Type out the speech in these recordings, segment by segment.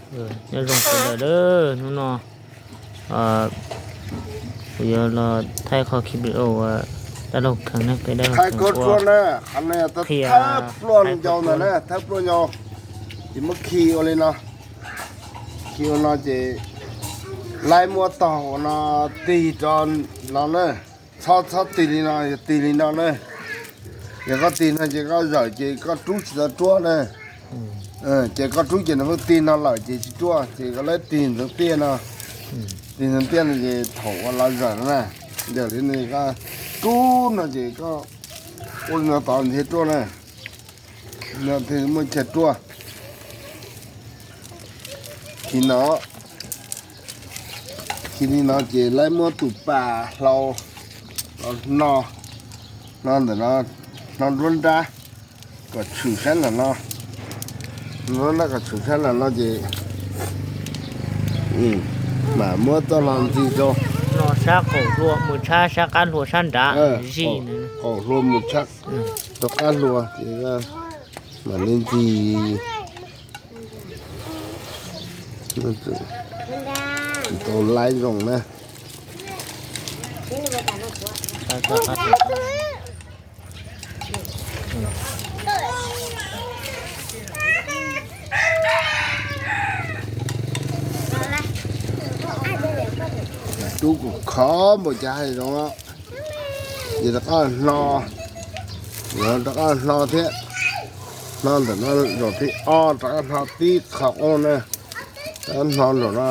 Nyob zoo sawv daws, hnub no kuv yuav los thaij qhov clip video uas dab laug kheev ne, peb dab laug kheev ua qhia thawb pluaj ncau ntawd na, thawb pluaj ncau. Ces muab khi ua li no, khi ua no ces laib muab tog ua no tig rau no na. Txhob, txhob tig li no, yog tig li no na. Yog koj tig no ces koj zawm ces koj rub tsis tau ruab na. Ces koj rub ces nws pheej tig no lawm ces tsis ruaj, ces koj laib tig ntxeev tiaj no. Tig ntxeev tiaj no ces thaum uas los zawm no na, zawm li no koj rub no ces koj ua li no tod thiaj ruaj na. No thiaj muaj chaw ruaj. Khi no, khi li no ces laib muab tus pas hlau los hno, hno ntawm no, hno nruab nrab kom tshwm sab nram no, nruab nrab kom tshwm sab nram no ces mam muab txoj hlau ntxig rau. No sab qaum hlua mus tshab sab qab hlua sab nrad, qaum hlua mus tshab rau qab hlua ces mam li ntxig. Tsis tau laib zoo na. Tub kuv khov npaum cas hais zoo. Ces rov qab hno, rov qab hno thiab, hno ntawm no zaum thib ob rov qab hno tib qho qub na, rov qab hno zaum no.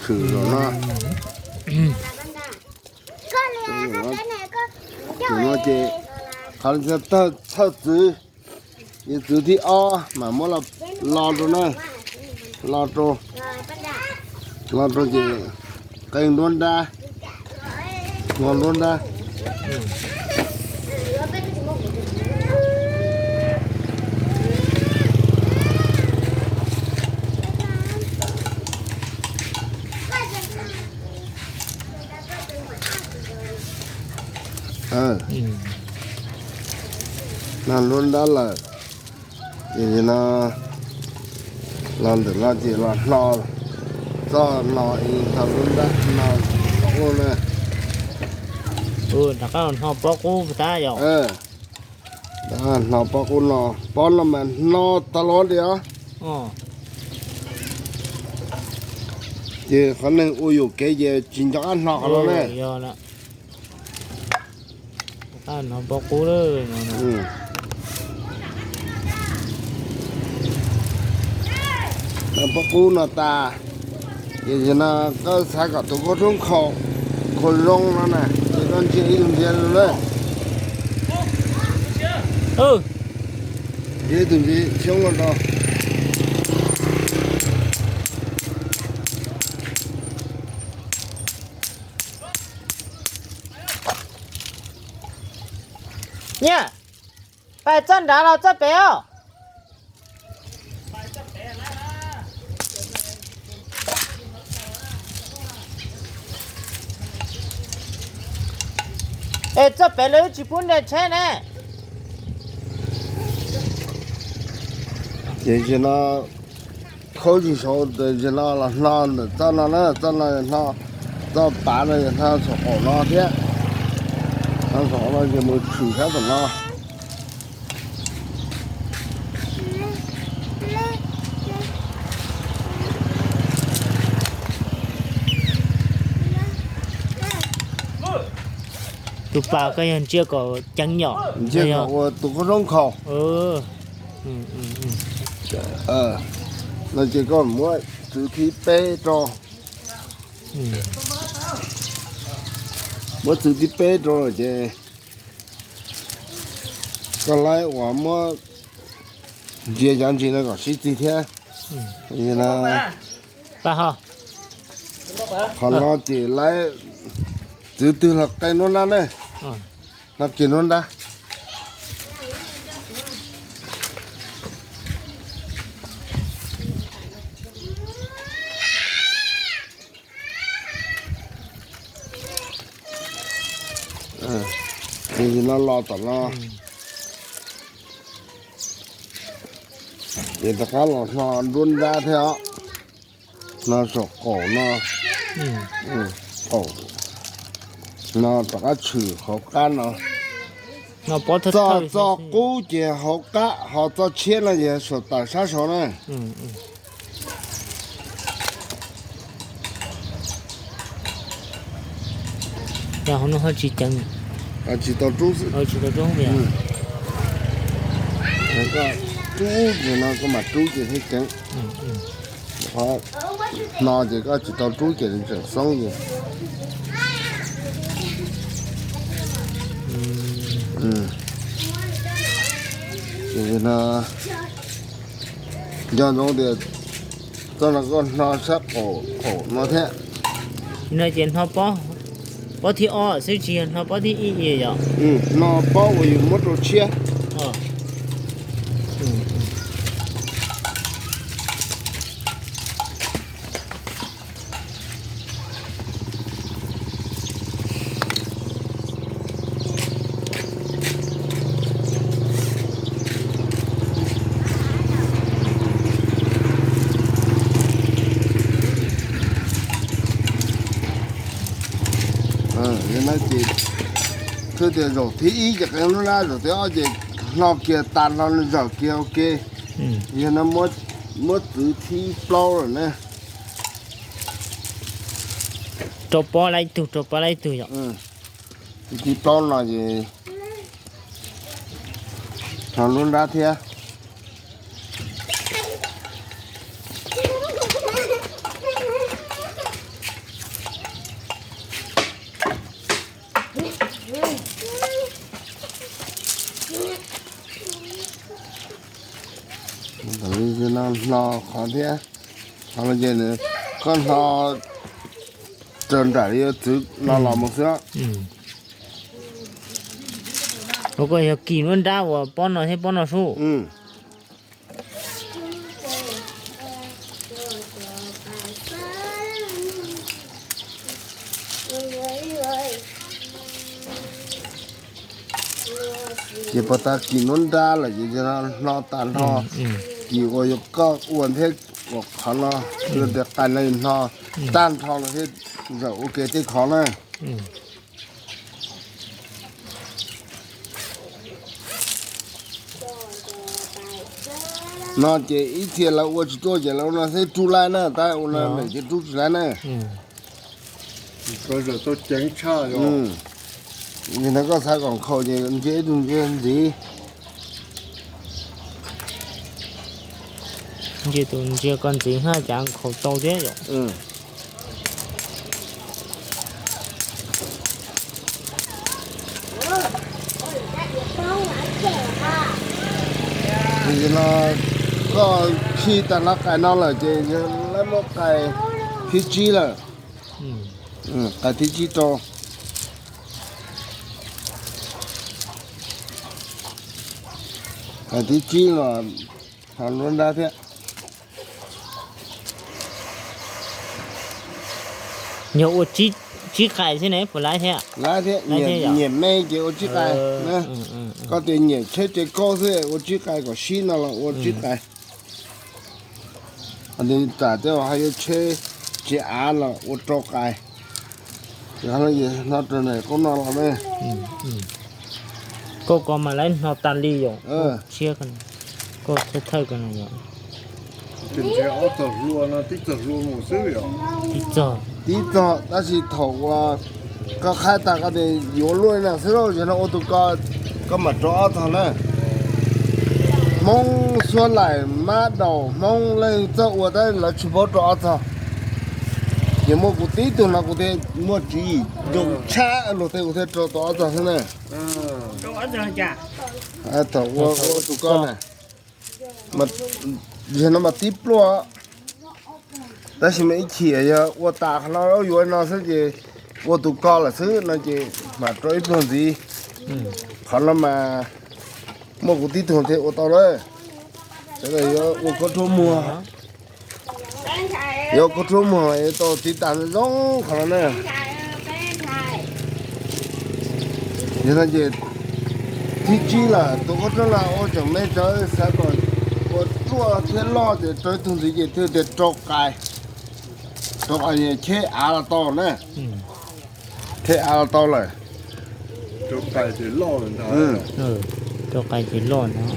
Tshwm zaum no, zaum no ces qhov txhawj txwv, ces txwv thib ob mam muab lo rau na, lo rau, lo rau ces qee nruab nrab, nruab nrab. No nruab nrab lawm, ces no los ntawm no ces los hno txoj no, ib txoj nruab nrab no, pob qub na. Rov qab hno pob qub tab yom. Hno pob qub no, pob no mas hno tag los li os. Ces qhov neeg ua yuam kev ces tsis nco qab hno qhov no ne. Hno pob qub, hno pob qub no tas, ces no koj xav kom tus khaub roob khaus, khaus zoo no na, ces koj ntsia ib tug ntsia na. Ntsia ib tug ntsia xyoob no rau. Nyiaj, pais txoj nrad los txoj pem os? Es txoj pem lawv tsis pub nres tsheb ne. Ces no khaub zig saud, ces no los hno ntawm txoj no na, txoj no hno, txoj pav no yog hno saum qaum no thiab, hno saum qaum no ces mus tshwm sab tom no. Tus pas koj yog ntsia kom ceev yom, ntsia kom ua tus khaub roob khaus. No ces koj muab txwv thib peb rau, muab txwv thib peb rau ces koj laib uas muab ntsia cov ntsis no kom sib txig thiab. Qhov no ces laib txwv twg los qee nruab nrab ne, no kiag nruab nrab. Ces no los tom no, ces rov qab los hno nruab nrab thiab os. No saum qaum no, qaum no rov qab tshwm hauv qab no. Txoj, txoj qub ces hauv qab, ho txoj tshiab no ces saum tawm sab saud na. Tsis tau rub xwb. Rub no koj mam rub ces thiaj ceev. Qhov no ces koj tsis tau rub ces tseem xoob ces. Ces no nco ntsoov tias txoj no koj hno sab qaum no thiab. No ces hno pob, pob thib ob xwb tsis yog hno pob thib ib yom? Hno pob uas yus muab rau tshiab. Ces twb tias zaum thib ib ces qee lub nrab, zaum thib ob ces hno kiag tas hlo zawm kiag ua ke. Yog no muab txwv thib plaub lawm na. Rau pob lab ib tug, rau pob lab ib tug yom. Thib plaub no ces hno lub nrab thiab. Tam li no hno qhov thiab, qhov no ces koj hno raws nraim li yuav txwv no los mus xwb. Ua koj yog kis lub nrab uas pob no thiab pob no sub. Ces puas tas kis lub nrab lawm ces hno tas hno, kis uas yuav koj ua thiab uas qhov no, yog tias qais no hno tag nrho los thiab, zawm ua ke tej qhov na. No ces ib txhia lawv ua tsis tuaj ces lawv ua no xwb rub laib na, tab ua no lawm ces rub tsis laib na. Yog no koj xav kom nkhaus ces ntsia ib tug ntsia ntxiv. Ntsia tus ntsia koj ntxiv haj cas nkhaus tau thiab yom. Ces no koj khi tag hlo qais no lawm ces lawv muab qais thib tsib lawm. Qais thib tsib rau. Qais thib tsib los ho lub nrab thiab. Yog ua tsib qais xwb ne puas laib thiab? Laib thiab, nyiam me ces ua tsib qais. Koj tias nyiam tsheb tsev kaub xwb ua tsib qais kom sib no los ua tsib qais. Ho nws tam tej uas ho yuav tsheb tsev av los ua rau qais. Ces qhov no ces hno raws nraim qub no los ne. Koj ko mas lawv hno tas li yom. Tshiab, koj thawj thawj ko no yom. Tib txog hlua mus xwb yom. Tib txog, tab sis thaum uas koj qhaib tag koj tias yuav luaj li no xwb lauj, yog no ua tus ko, koj mam rau ob txog na. Hmoob Suav Laim Mab Daum Hmoob leej txawj ua tab lawv tsis paub rau ob txog. Ces muaj kuv tib tug no kuv thiaj muaj tswv yim zoo tshaj luag tej kuv thiaj rau tau ob txog xwb na. Thaum ua tus ko na, yog no mas tib pluaj, tab sis mas ib chim yog ua tas qhov no yuav no xwb ces ua tus ko lawm xwb no ces mam rau ib pluag ntxiv. Qhov no mas muaj kuv tib tug thiaj ua tau lawm. Yuav ua khaub rhuab muag, yuav ua khaub rhuab muag yuav tau tiv tas zoo qhov no na. No ces thib tsib lawm, tus qub roob no ua tseem me tsawv, xav kom ua ruaj thiab loj ces rau ib tug ntxiv ces thiaj tias rau qais, rau qais cheb av los tau na, cheb av los tau lawm. Rau qais ces loj ntag. Rau qais ces loj ntag.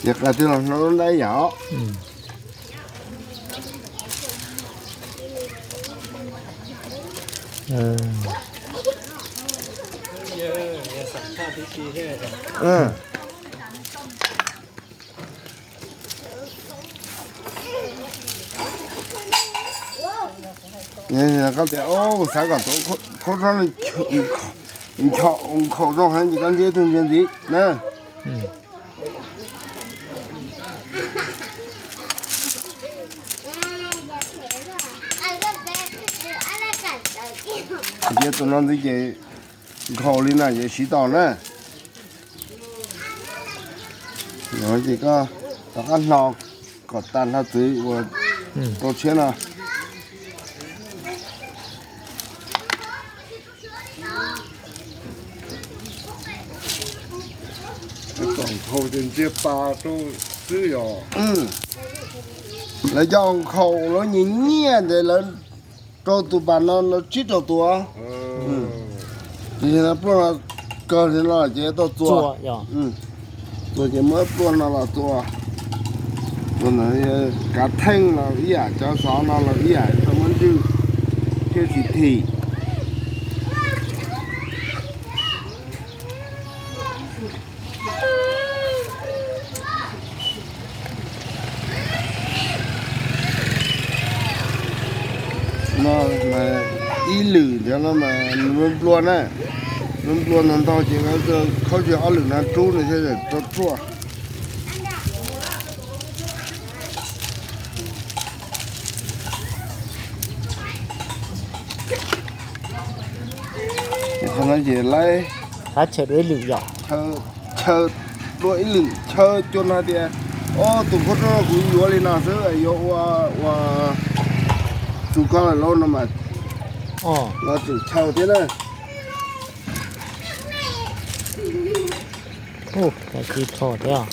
Ces qais twb los hnov lub ntab yam os. Koj tias, xav kom tus qub roob no ncho nkhaus zoo heev ces koj nce tus ntxiv ntxiv na. Nce tus no ntxiv ces nkhaus li na ces siv tau na. Ces koj rov qab hno kom tag hlo txwv uas rau tshiab no. Kom nkhaus ces ntsia pas rau xwb yog. Lawv coj nkhaus lawv nyias nyiaj ntawd lawv rau tus pas no lawv tsib rau tus. Ces pluaj no kawg li no ces tau txua. Txua ces muab pluaj no los txua. Kav theej los ib yam, cov xov no los ib yam, tau muab ntswj thiab tsis thim. No mas ib lwm ntawd no mas nplua nplua na, nplua nplua ntog ntog ces khaub zig ob lwm no rub no thiaj tau ruaj. Qhov no ces lawv, qhov chaw dua ib lwm yom, chaw dua ib lwm, chaw cua no tias, o, tus qub roob kuv yuav li no xwb, yuav ua, ua tus koj lawm lauj no mas los tseem chaw thiab na. Ua tsis tho thiab.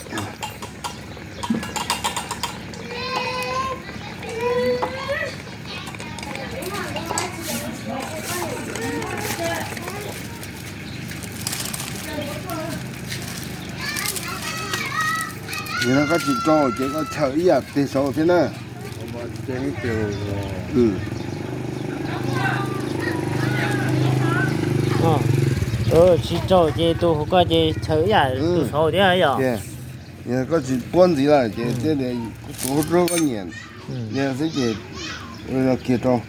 Yog no koj tsis rau ces koj chaw ib yam teg saud thiab na. Tsis rau ces tus hauv ko ces chaw ib yam tus saud thiab yom. Yog koj tsis puab ntxiv lawm ces thiaj li tus hauv roob koj nyiam, yog xwb ces kiag rau.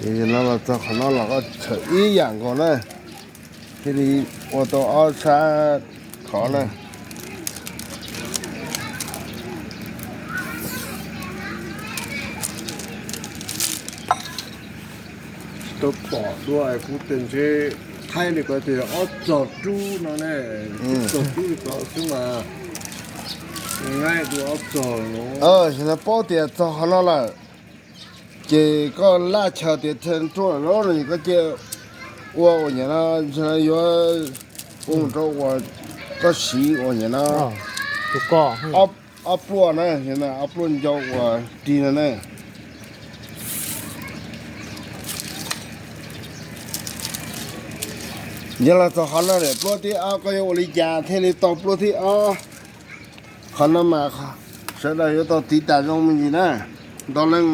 Ces yog no los txog qhov no los koj tshawm ib yam nkaus na, thiaj li ua tau ob sab khov na. Tsis tau pom dua kuv tes ntshe thaij li ko tias ob txog rub no ne, txog rub li ko xwb mas nqaij dua ob txog no. Paub tias txog qhov no lawm, ces koj laj chaw tias ruaj lawm no ces koj cia ua uas nyam no yuav ua mus rau uas koj siv uas nyam no ob pluaj na, ob pluaj ncau uas rig no ne. Yog los txog qhov no lawm pluaj thib ob koj yuav ua li cas thiaj li tau pluaj thib ob? Qhov no mas sawv daws yuav tau tiv tas zoo me ntsis na. Ntau leej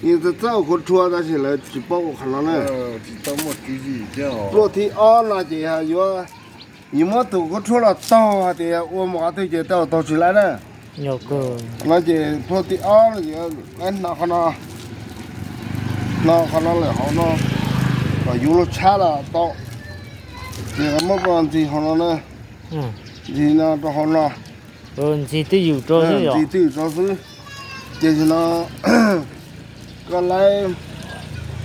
yeej txawj txawj ua khuav rhuab tab sis lawv tsis paub ua qhov no na. Pluaj thib ob no ces yuav, yus muab tus khuav rhuab los taug hais tias ua mus qhov twg ces tau taug tsis laib na. No ces pluaj thib ob no ces hno qhov no, hno qhov no lawm hauv no, kom yuav luag tshab los tau. Ces muab ntxig hauv no na, ntxig no rau hauv no. Ntxig twj ywm rau xwb yom? Ntxig twj ywm rau xwb. Ces no koj laib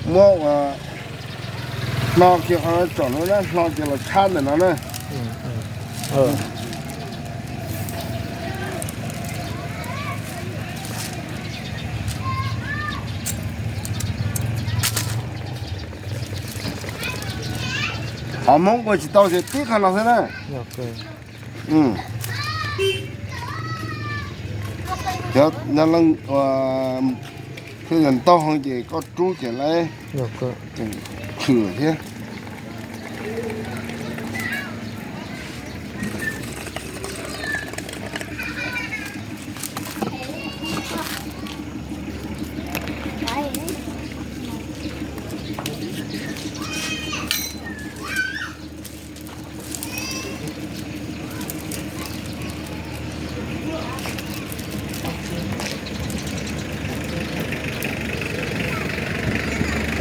muab ua hno kiag qhov no tsom no na, hno ces los tshab ntawm no na. Qhov Hmoob ua tsis tau ces tib qho no xwb na. Cov nyob leej thiab yog ntau heev ces koj rub ces laib khwm thiab.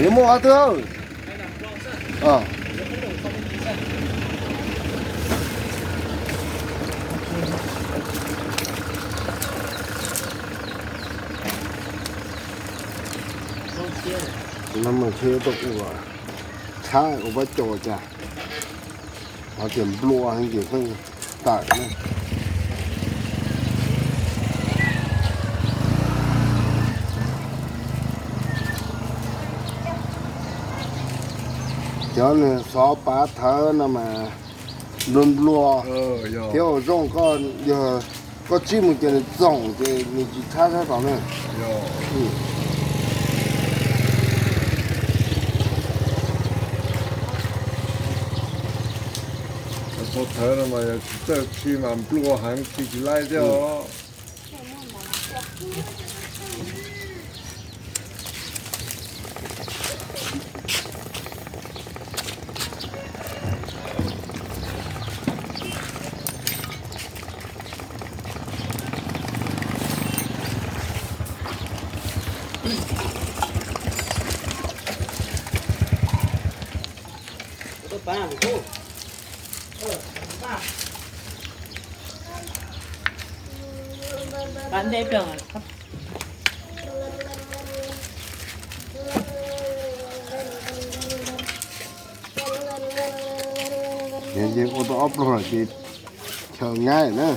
Yuav muaj qhov twg? Tshab ua pab co cas, hov tias nplua heev ces pheej tawm na. Cov nws xov pav thawv no mas nplua nplua thiab ua zoo, koj tsib mus ces nws txoom ces nws tsis tshab sab tod na. Xov thawv no mas yog tsis txawj khi mas nplua heev, khi tsis laib thiab os. Ces ua tau ob pluag ces chaw nqaij na.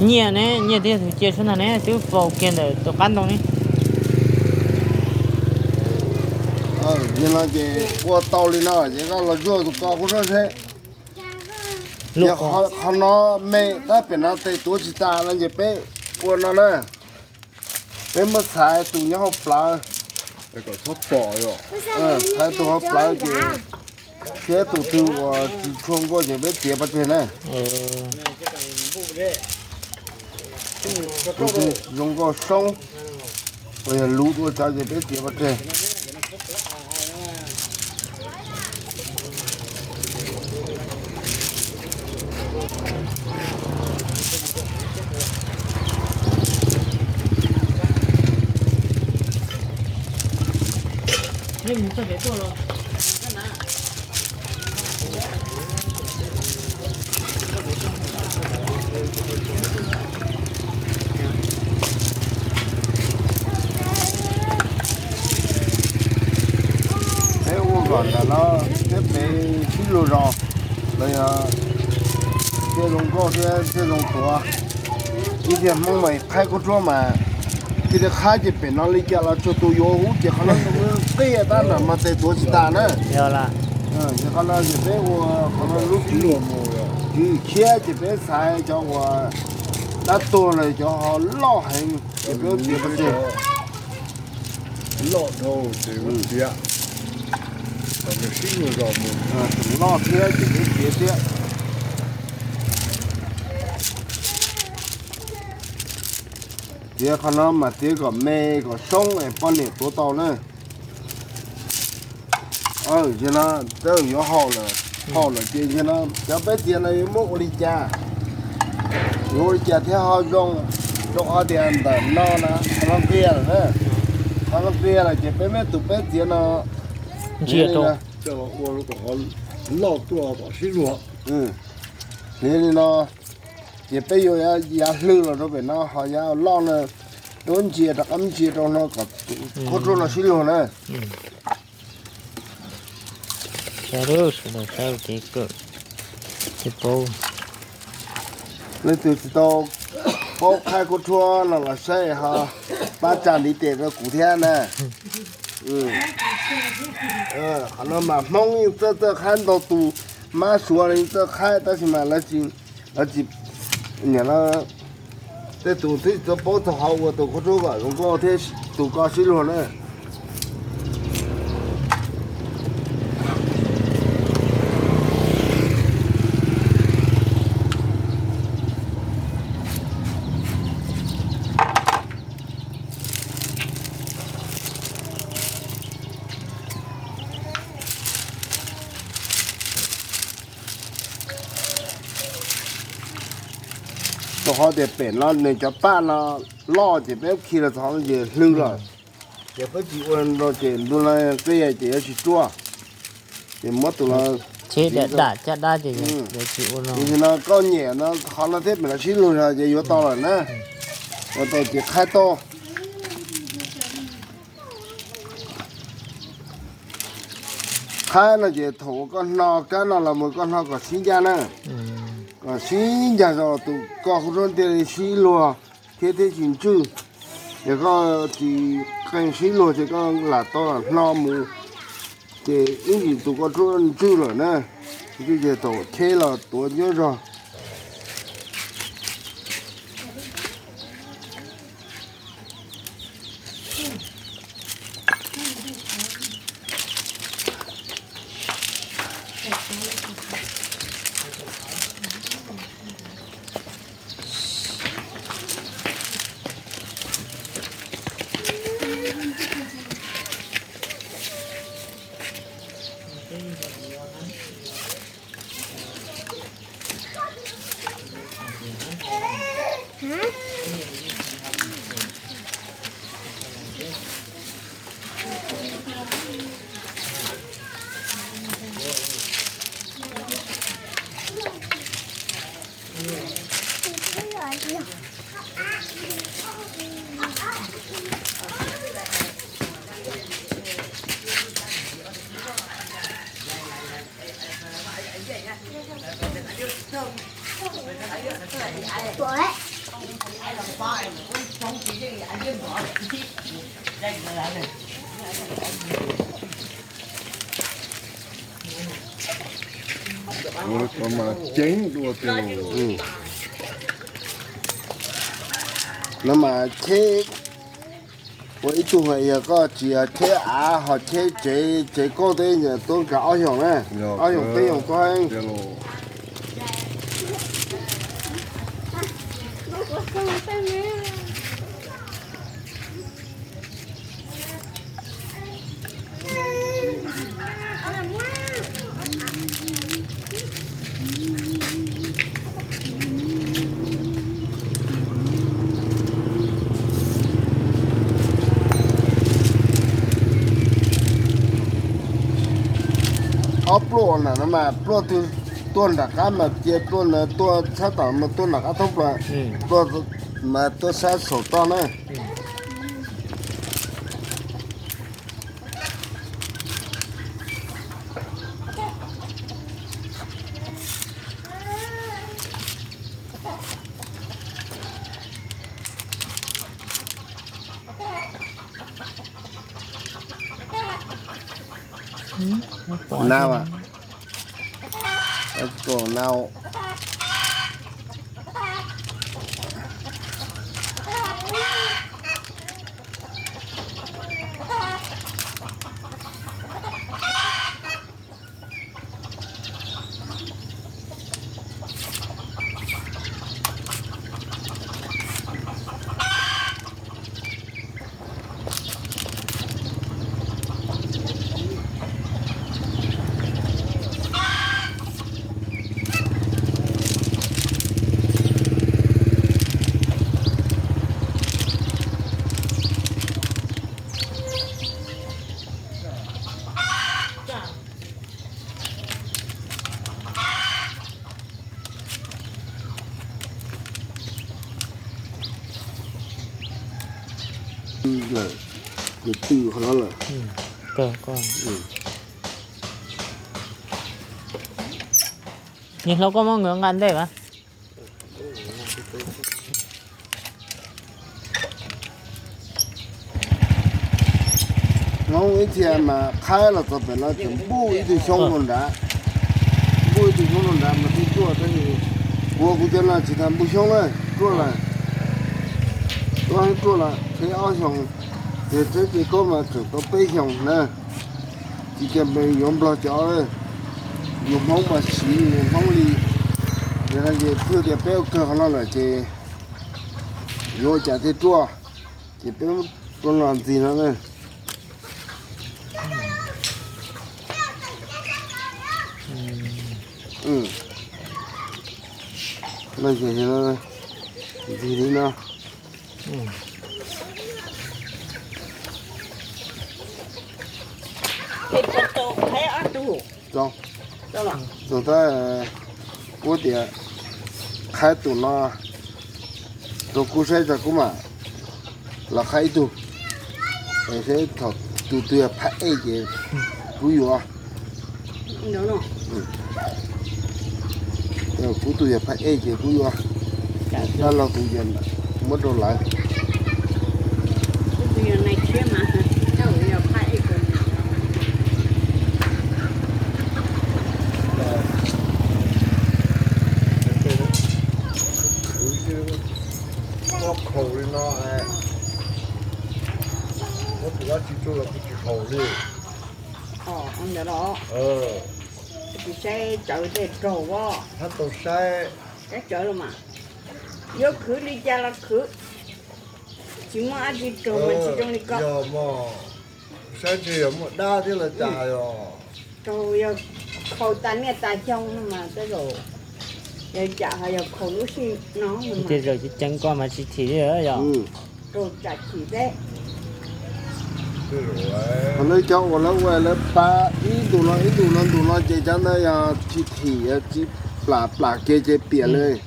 Nyiaj ne, nyiaj twb yog tus cia sab ntag ne, twb faus kiag ntawm tus qab ntoo ne. Yog no ces ua tau li no ces koj los zuaj tus ko kuj sab seb. Yog qhov no me tab pem no tes tuav tsis tas no ces peb ua no na. Peb muab xaiv tus nyob hauv plawv, xaiv tus hauv plawv ces thiab tus twg uas tsis tshua nkuaj ces peb txiav pov tseg na. Tus twg zoo nkauj soob uas yog luv dua cov ces peb txiav pov tseg. Peb ua kom ntawm no thiab pem sib luag zos los yog thiaj zoo nkauj thiab thiaj zoo tuav. Ib tiag Hmoob mas qhaib kub ruab mas Tig li qhab ces pem no li cas los tsuag tus yuav hub ces qhov no nqia tab lam mas tes tuav tsis tas na. Ces qhov no ces peb ua qhov no lub tswv tshiab ces peb xaiv cov uas dab tuag los cov ho loj heev ces peb ua tiav pov tseg. Loj dhau ces ua tiav, sib luag zog mus. Loj thiab ces peb tiav thiab. Tiav qhov no mas tiav kom me kom soob es poj niam tuav tau na. Ces no twb yuav haum lawm, haum lawm ces no cov peb txiav no yuav muab ua li cas, yuav ua li cas thiaj ho zoo, rau qhov tias ntawm no na qhov no nqia lawm na, qhov no nqia lawm ces peb muab tus peb txiav no ntsia rau, ua kom loj tuaj kom sib luag. Hliv li no ces peb yuav yav hlwb los rau pem no ho yav loj no rau ntsia rov qab ntsia rau no kom khaub ruab no sib luag na. Leej twg tsis tau paub qhaib khaub ruab no los saib ho pab tsa ntiv tes rau kuv thiab na. Qhov no mas Hmoob yeej txawj txawj qhaib ntau tus, mab Suav los yeej txawj qhaib tab sis mas lawv tsis, lawv tsis, niam no tej tus twb tsis tau paub txog qhov ua tus khaub ruab kom zoo nkauj thiab tus ko sib luag na. Rau qhov tias pem no nws cov paj no loj ces peb khi los txog no ces hlwb lawm. Ces peb tsis ua no ces ntu no qia ces yuav tsis ruaj. Ces muab tus no, dam caj dab ces yuav tsis ua no. Tiam sis no koj nyem no qhov no thiab pem no sib luag zog ces yuav tau lawm na. Yuav tau ces qhaib tau. Qhaib no ces thaum uas koj hno kab no los mus koj hno kom sib ncaj na, kom sib ncaj zog tus ko khaub ruab thiaj li sib luag thiab thiab tsis ntswj. Yog koj tsis qee sib luag ces koj lam tau hno mus ces ib ntsis tus ko ruab ntswj lawm na, ntswj ces thaum cheb los tuav nyuaj zog. Ua no mas ceeb dua tiag. No mas cheb, ua ib tug yog koj tsis yog cheb av ho cheb tsev, tsev kauj teb tuab nkaus ob xyoos na, ob xyoos peb xyoos koj. Ob pluaj na no mas pluaj twg tuaj nram qab mas cia pluaj ntawd tuaj sab tom mas tuaj nram qab thoob plaws, pluaj mas tuaj sab saum toj na. Nau, tuam nau. Lawm, nws twm qhov no lawm. Niag hlob, koj muab nkawd nqa ntej mas. Hmoob ib txhia mas qhaib los txog pem no ces npuj ib tug xyoob rau nrad, npuj ib tug xyoob rau nrad mas thiaj ruaj, tab sis kuv, kuv cov no tsis tas npuj xyoob na, ruaj lawm, ruaj heev, ruaj lawm, tsheb ob xyoos, ces tsheb ces koj mas tseem tau peb xyoos na. Tsis cia yuav nplog cov, yus Hmoob mas siv yus Hmoob li. Yog no ces twb tias peb ua kawg qhov no lawm ces yuav ua cas thiaj ruaj, ces peb tuaj noj ntxiv no na. Ntxiv li no. Txog, txog tab, kuv tias qhaib tus no rau kuv saib tso, kuv mam los qhaib ib tug, es thaum tus twg yog phaj ej ces kuv yuav. Kuv tus yog phaj ej ces kuv yuav. Dab laug tus yog muab rau lawv. Muab khaus li no, muab tus dab tsi tuaj los kuv tsis khaus li. Ntawd los tsis saib tsawv tej raug as. Hab tau saib. Saib tsawv los mas yuav khwv li cas los khwv, tsis muaj dab tsi raug mas tsis zoo li ko. Yog mas, saib tsawv yog muaj dab thiab los cas yog. Raug yog khaus tas niaj tas xyoo no mas tej zaum, yog cas ho yog khaus lub sij no. Tej zaum ceev ceev ko mas tsis thim li yog. Raug tsam thim thiab. Qhov lawv cov uas lawv ua lawv pab ib ntus no ib ntus no ntus no ces cov ntawd yog tsis thim, tsis plam plam kiag ces piam li.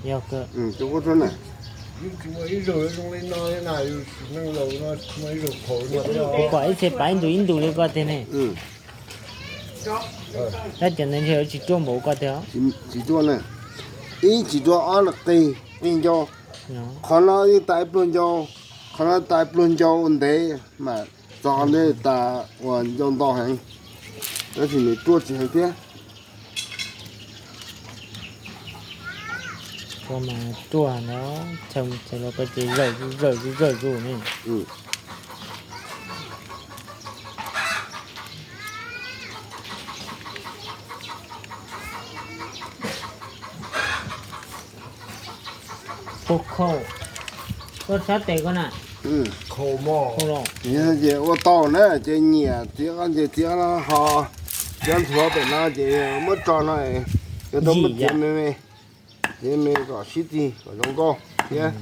Kuv pom ib txhia pab ib ntus ib ntus li ko tiag ne. Tab cov ntawd ntshe tsis ruaj npaum ko tiag. Tsis ruaj na. Ib tsis ruaj, ob qig, qig ncau. Qhov no yeej tas ib pluag ncau, qhov no tas ib pluag ncau ntev mas txog qhov ntawd tas uas ncau nto heev, tab sis nws ruaj tsis heev thiab. Ruaj mas ruaj no, chaw mus chaw los ko ces zawm zuj zawm zuj zawm zuj ne. Khaus, khaus, koj sab tes ko na. Khaus los. Ces ua tau na ces nyiam txiav ko ces txiav no ho, cov ntxhuav pem no ces muab tso no, cov tau muab txiav me me, txiav me kom sib txig kom zoo nkauj thiab.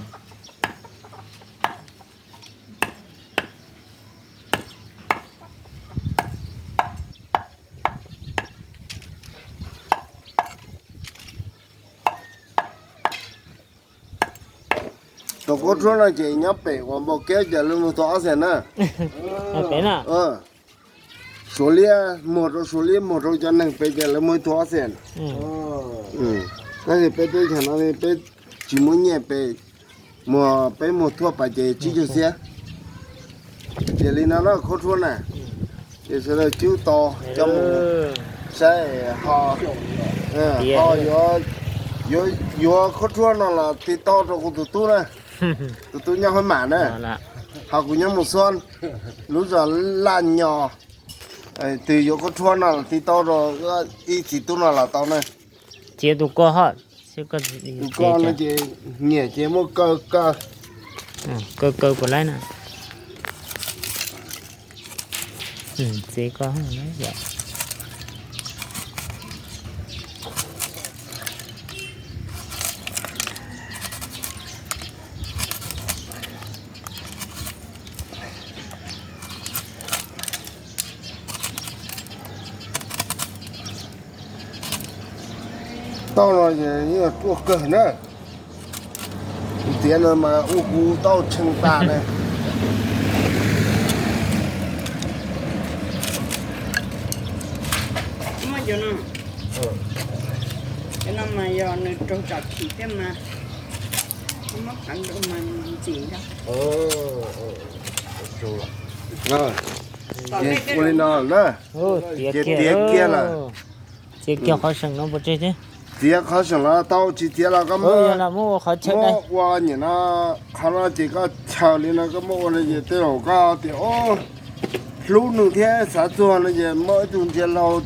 Tus khaub tshuab no ces nyob pem uas npau kev ces lawv muag tau ob xees na. Suav liab muag rau, suav liab muag rau cov neeg pem ces lawv muag ib tug ob xees. Tab sis peb teb chaws no peb tsis muaj nyiaj, peb muag, peb muag thuaj pas ces tsib caug xiab. Ces li no na khaub tshuab na, ces Sawv daws cub tau coj mus saib ho, ho yuav, yuav, yuav khaub rhuab no los tiv tauj rau kuv tus tub na. Tus tub nyob Huab Mam na, ho kuv nyob Mus Xuab, lub zos Laj Nyos. Twg yuav khaub rhuab no los tiv tauj rau ib txiv tub no los tau na. Txiav tus ko ho, tus ko no ces nyiam ces muab kaw kaw, kaw kaw puas laib na. Txiav ko. Tauj no yeej ruaj kawg na. Kuv txiav no mas ua kuv tauj tshee tas na. Cov no mas yog nws raug tsam phim thiab mas, muab qev rau mas ntxim ntag. Ua li no na, ces tiav kiag lawm. Txiav kiag qhov seem no pov tseg thiab. Txiav qhov seem no tau, tsis txiav los koj muab ua qhov chaw, ua nyam no, qhov no ces koj chaw li no koj muab ua li ces tej zaum koj tias hlub nws thiab xav txuag no ces muab ib tug ntsia laug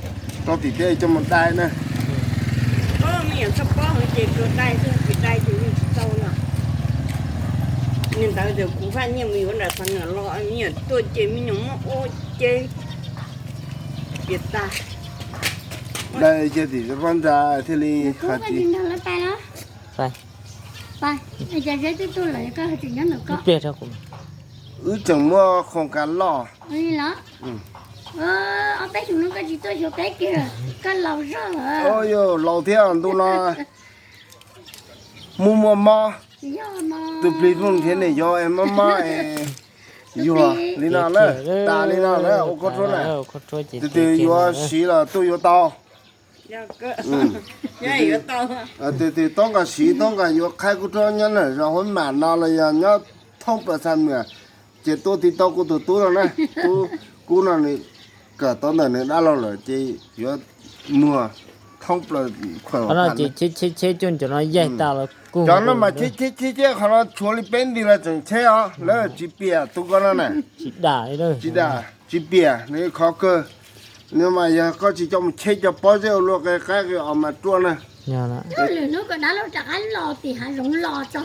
rau tim tej coj mus dai na. Me nyuam txhob pob heev ces tsuas dai xwb, tsis dai ces yeej tsis tau no. Niag ntawd tias kuv faj nyiaj mus yuav nram Xeev Nam los, me nyuam tuaj ces me nyuam muab ua ces piam tas. Dai cia tim pob ntsa thiaj li hais tias. Wb tseem muaj khoom kav loj. Ob peb xyoos no koj tsis tuaj xyuas peb kiag, koj laus zog. Yog laus thiab ntu no mus muaj mob, tus plig phooj thiab niam yau es mob mob es yuag li no na, tas li no na, ua khaub rhuab na. Tus twg yuav siv los tuaj yuav tau. Tus twg toob kas siv toob kas yuav qhaib khaub rhuab nyob nram zos Huab Mam no los yog nyob thoob plaws Xas Mwas, ces tuaj tiv tauj kuv tus tub no na. Tub kub no nws kawm tau ntawm nws dab laug lawm ces yuav muag thoob plaws khuam. Cov no mas cheb cheb cheb qhov no tshuav li peb nti los tseem cheb os, lawv tsis piam tus ko no na. Tsis dam, tsis piam, nws qhov kawg. Nws mas yog koj tsis coj mus cheb cov pob zeb ua luaj qe qaib qe os mas ruaj na. Lwm hnub kom dab laug rov qab los tim hav zoov los tso.